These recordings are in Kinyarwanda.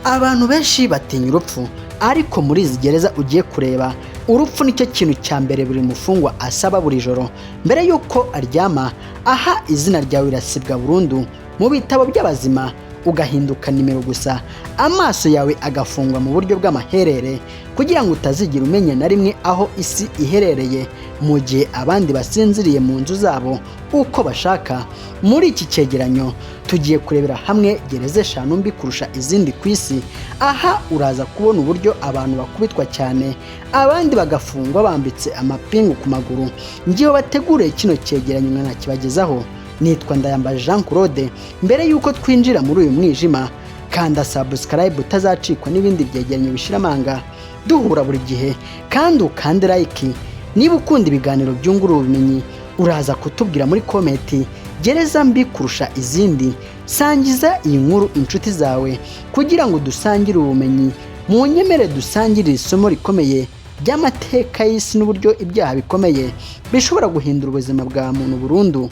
Abantu benshi batinya urupfu, ariko muri izi gereza ugiye kureba, urupfu nicyo kintu cya mbere buri mufungwa asaba buri joro mbere y'uko aryama. Aha izina ryawe rirasibwa burundu mu bitabo by'abazima, ugahinduka nimero gusa, amaso yawe agafungwa mu buryo bw'amaherere kugira ngo utazigira umenya na rimwe aho isi iherereye, mu gihe abandi basinziriye mu nzu zabo uko bashaka. Muri iki cyegeranyo tugiye kurebera hamwe gereza eshanu mbi kurusha izindi ku isi. Aha uraza kubona uburyo abantu bakubitwa cyane, abandi bagafungwa bambitse amapingu ku maguru. Ngiye bategure kino cyegeranyo nkanakibagezaho. Nitwa Ndayambaje Jean Claude. Mbere y'uko twinjira muri uyu mwijima, kanda subscribe utazacikwa n'ibindi byegeranyo bishira amanga duhura buri gihe, kandi ukande like niba ukunda ibiganiro byungura ubumenyi. Uraza kutubwira muri comment gereza mbi kurusha izindi. Sangiza iyi nkuru inshuti zawe kugira ngo dusangire ubumenyi. Mu nyemere dusangire isomo rikomeye ry'amateka y'isi n'uburyo ibyaha bikomeye bishobora guhindura ubuzima bwa muntu burundu.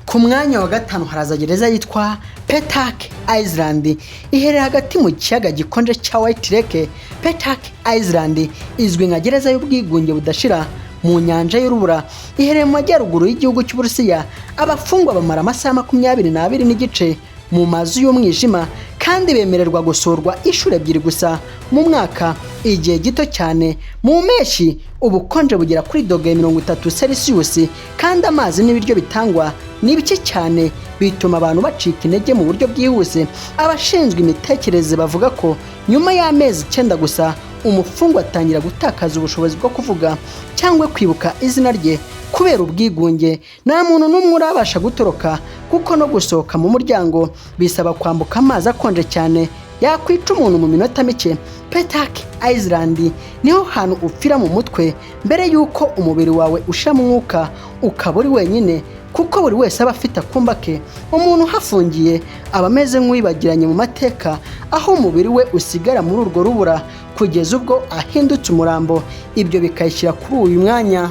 Ku mwanya wa gatanu haraza gereza yitwa Petak Island, iherereye hagati mu kiyaga gikonje cya White Lake. Petak Island izwi nka gereza y'ubwigunge budashira mu nyanja y'urubura. Iherereye mu majyaruguru y'igihugu cy'Uburusiya. Abafungwa bamara amasaha 22.5 mu mazu y'umwijima, kandi bemererwa gusurwa inshuro ebyiri gusa mu mwaka, igihe gito cyane. Mu mpeshyi ubukonje bugera kuri dogere 30 Celsius, kandi amazi n'ibiryo bitangwa ni bike cyane, bituma abantu bacika intege mu buryo bwihuse. Abashinzwe imitekerereze bavuga ko nyuma y'amezi 9 gusa umufungwa atangira gutakaza ubushobozi bwo kuvuga cyangwa kwibuka izina rye kubera ubwigunge. Nta muntu n'umwe urabasha gutoroka, kuko no gusohoka mu muryango bisaba kwambuka amazi akonje cyane yakwica umuntu mu minota mike. Petak Island niho hantu upfira mu mutwe mbere y'uko umubiri wawe ushira mwuka, ukaba uri wenyine, kuko buri wese aba afite akumba ke. Umuntu uhafungiye aba ameze nk'uwibagiranye mu mateka, aho umubiri we usigara muri urwo rubura kugeza ubwo ahindutse umurambo. Ibyo bikayishyira kuri uyu mwanya.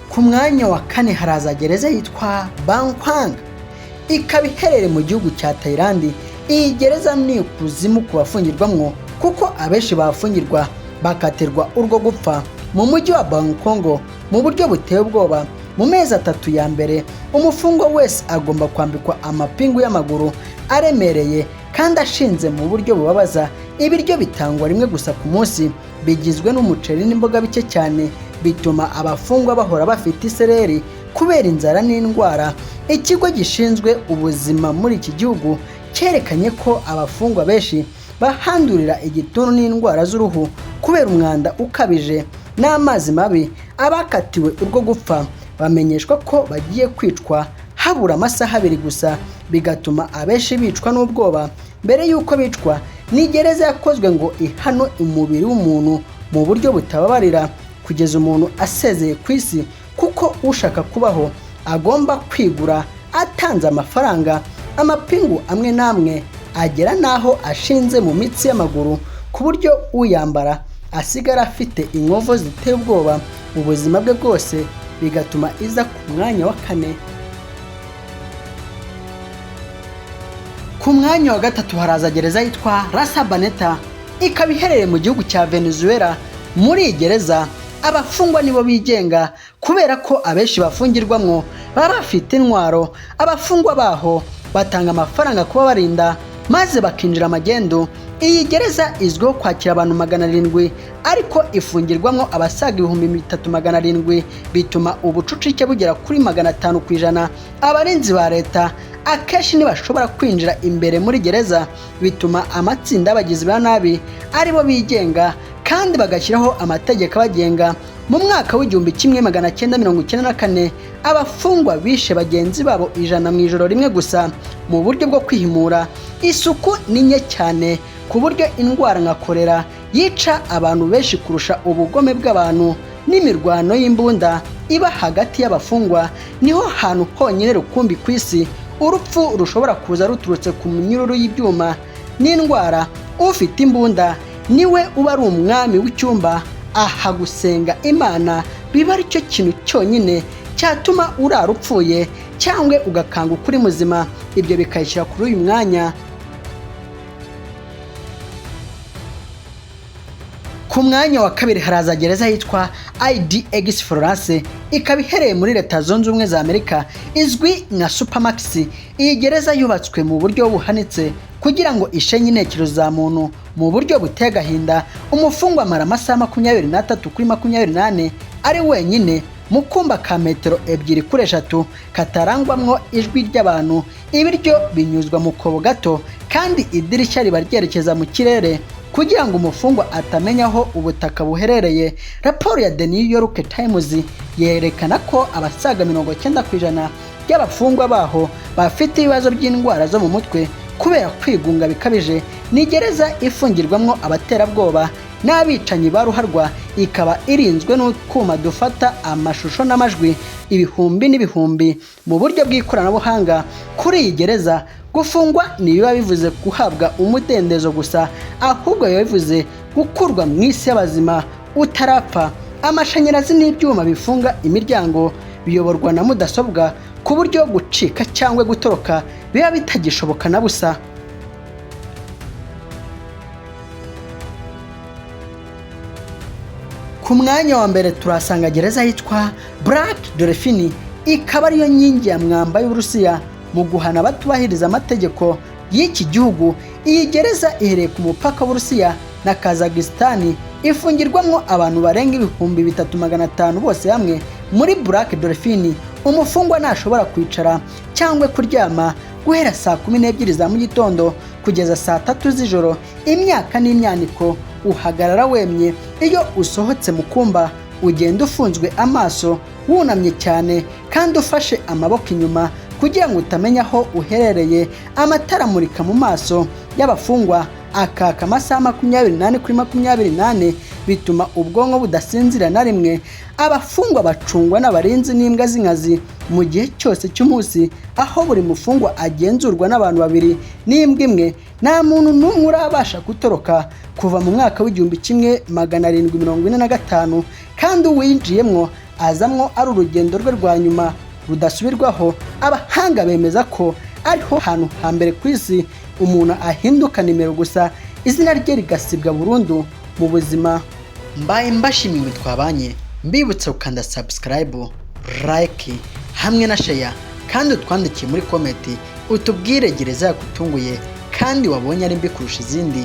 Ku mwanya wa kane haraza gereza yitwa Bangkwang, ikaba iherereye mu gihugu cya Thailand. Iyi gereza ni ikuzimu ku bafungirwamwo, kuko abenshi bahafungirwa bakatirwa urwo gupfa mu mujyi wa Bangkok mu buryo buteye ubwoba. Mu mezi 3 ya mbere, umufungwa wese agomba kwambikwa amapingu y'amaguru aremereye kandi ashinze mu buryo bubabaza. Ibiryo bitangwa rimwe gusa ku munsi, bigizwe n'umuceri n'imboga bike cyane, bituma abafungwa bahora bafite isereri kubera inzara n'indwara. Ikigo gishinzwe ubuzima muri iki gihugu cyerekanye ko abafungwa benshi bahandurira igituntu n'indwara z'uruhu kubera umwanda ukabije n'amazi mabi. Abakatiwe urwo gupfa bamenyeshwa ko bagiye kwicwa habura amasaha 2 gusa, bigatuma abenshi bicwa n'ubwoba mbere y'uko bicwa. Ni gereza yakozwe ngo ihano umubiri w'umuntu mu buryo butababarira kugeza umuntu asezeye ku isi, kuko ushaka kubaho agomba kwigura atanze amafaranga. Amapingu amwe n'amwe agera n'aho ashinze mu mitsi y'amaguru, ku buryo uyambara asigara afite inkovu ziteye ubwoba ubuzima bwe bwose, bigatuma iza ku mwanya wa kane. Ku mwanya wa gatatu haraza gereza yitwa La Sabaneta, ikaba iherereye mu gihugu cya Venezuela. Muri iyi gereza abafungwa nibo bigenga, kubera ko abenshi bafungirwamwo baba bafite intwaro. Abafungwa baho batanga amafaranga kuba barinda, maze bakinjira magendu. Iyi gereza izwiho kwakira abantu 700, ariko ifungirwamo abasaga 3700, bituma ubucucike bugera kuri 500%. Abarinzi ba leta akenshi ntibashobora kwinjira imbere muri gereza, bituma amatsinda y'abagizi ba nabi aribo bigenga kandi bagashyiraho amategeko abagenga. Mu mwaka w'1994, abafungwa bishe bagenzi babo 100 mu ijoro rimwe gusa mu buryo bwo kwihimura. Isuku ni nke cyane, ku buryo indwara nka korera yica abantu benshi kurusha ubugome bw'abantu n'imirwano y'imbunda iba hagati y'abafungwa. Niho hantu honyine rukumbi ku isi urupfu rushobora kuza ruturutse ku minyururu y'ibyuma n'indwara. Ufite imbunda niwe uba ari umwami w'icyumba. Aha gusenga Imana biba ari cyo kintu cyonyine Cyatuma urara upfuye cyangwa ugakanguka uri muzima. Ibyo bikayishyira kuri uyu mwanya. Ku mwanya wa kabiri haraza gereza yitwa IDX Florence, ikaba iherereye muri Leta Zunze Ubumwe za Amerika, izwi nka Supermax. Iyi gereza yubatswe mu buryo buhanitse kugira ngo ishenye intekerezo za muntu mu buryo buteye agahinda. Umufungwa amara amasaha 23 kuri 24 ari wenyine mu kumba ka metero 2 kuri 3 katarangwamwo ijwi ry'abantu. Ibiryo binyuzwa mu kobo gato, kandi idirishya riba ryerekeza mu kirere kugira ngo umufungwa atamenya aho ubutaka buherereye. Raporo ya The New York Times yerekana ko abasaga 90% by'abafungwa baho bafite ibibazo by'indwara zo mu mutwe kubera kwigunga bikabije. Ni gereza ifungirwamo abaterabwoba n'abicanyi ba ruharwa, ikaba irinzwe n'utwuma dufata amashusho n'amajwi ibihumbi n'ibihumbi mu buryo bw'ikoranabuhanga. Kuri iyi gereza, gufungwa ntibiba bivuze guhabwa umudendezo gusa, ahubwo biba bivuze gukurwa mu isi y'abazima utarapfa. Amashanyarazi n'ibyuma bifunga imiryango biyoborwa na mudasobwa, ku buryo gucika cyangwa gutoroka biba bitagishoboka na busa. Ku mwanya wa mbere turahasanga gereza yitwa Black Dolphin, ikaba ariyo nkingi ya mwamba y'Uburusiya mu guhana abatubahiriza amategeko y'iki gihugu. Iyi gereza iherereye ku mupaka w'Uburusiya na Kazakhstan, ifungirwamo abantu barenga 3500 bose hamwe. Muri Black Dolphin umufungwa ntashobora kwicara cyangwa kuryama guhera saa 12 za mu gitondo kugeza saa 3 z'ijoro. Imyaka n'imyaniko uhagarara wemye. Iyo usohotse mu kumba ugenda ufunzwe amaso, wunamye cyane kandi ufashe amaboko inyuma kugira ngo utamenya aho uherereye. Amatara amurika mu maso y'abafungwa akaka amasaha 24 kuri 24, bituma ubwonko budasinzira na rimwe. Abafungwa bacungwa n'abarinzi n'imbwa z'inkazi mu gihe cyose cy'umunsi, aho buri mufungwa agenzurwa n'abantu babiri n'imbwa imwe. Nta muntu n'umwe urabasha gutoroka kuva mu mwaka w'1745, kandi uwinjiyemwo azamwo ari urugendo rwe rwa nyuma rudasubirwaho. Abahanga bemeza ko ariho hantu hambere ku isi umuntu ahinduka nimero gusa, izina rye rigasibwa burundu mu buzima. Mbaye mbashimiye twabanye, mbibutsa gukanda subscribe, like hamwe na share, kandi utwandikiye muri comment utubwire gereza yagutunguye kandi wabonye ari mbi kurusha izindi.